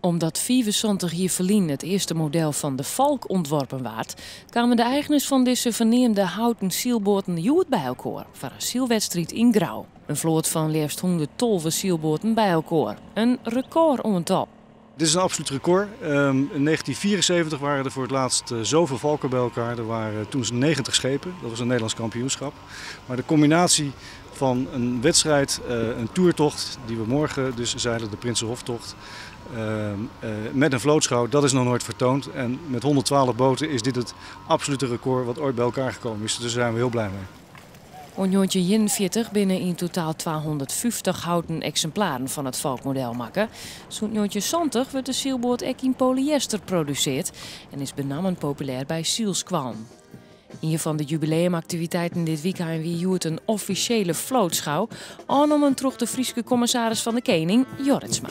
Omdat 75 jier ferlyn it earste model fan de Valk ûntworpen waard, kamen de eigners fan dizze ferneamde houten sylboaten hjoed by elkoar foar in sylwedstriid yn Grou. In float fan leafst 112 sylboaten by elkoar. In rekôroantal. Dit is een absoluut record. In 1974 waren er voor het laatst zoveel valken bij elkaar. Er waren toen 90 schepen. Dat was een Nederlands kampioenschap. Maar de combinatie van een wedstrijd, een toertocht, die we morgen dus zeilen, de Prinsenhoftocht, met een vlootschouw, dat is nog nooit vertoond. En met 112 boten is dit het absolute record wat ooit bij elkaar gekomen is. Dus daar zijn we heel blij mee. Oant 1941 binne yn totaal 250 houten eksimplaren fan it Valkmodel makke. Sûnt 1970 wurdt de sylboat ek yn polyester produsearre en is benammen populêr by sylskoallen. Ien fan de jubileumaktiviteiten dit wykein wie hjoed in offisjele floatschou, oannommen troch de Fryske kommissaris fan de Kening, Jorritsma.